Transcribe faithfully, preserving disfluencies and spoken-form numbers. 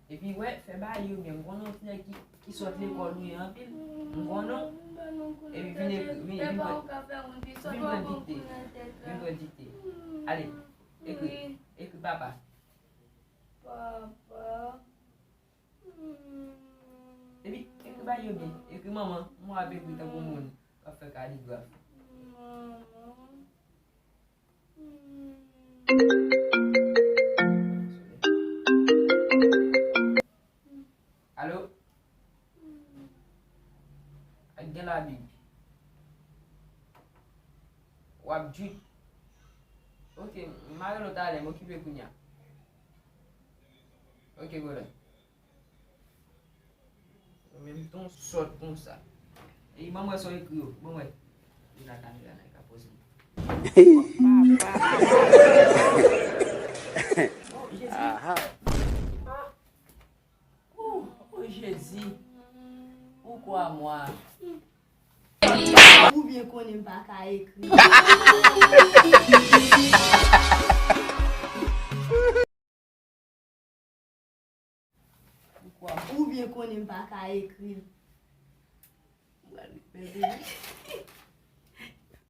Epi, wè, fè bagay yo byen. M konnen yon ti nèg ki, ki sot lekòl ou ye anpil. M konnen w. Epi vin ekri, vin, vin pran, vin pran dikte. Vin pran dikte. Ale, ekri, ekri papa. Papa. Epi, ekri bagay yo byen. Ekri manman. Mwen ap ekri tankou moun k ap fè kaligraf. Manman. Alo? Ak gen Labib. W ap drip. Ok, m a rele w talè, m okipe kounye a. Ok, brother. Ou menm ton sòt konsa. E ban mwen sa w ekri yo. Ban mwen. Li nan kamera nan, li ka poze. Papa. Oh, Jezi. Aha. Oh, oh, Jezi. Pourquoi moi? Ou byen konnen m pa ka ekri. Ou byen konnen m pa ka ekri.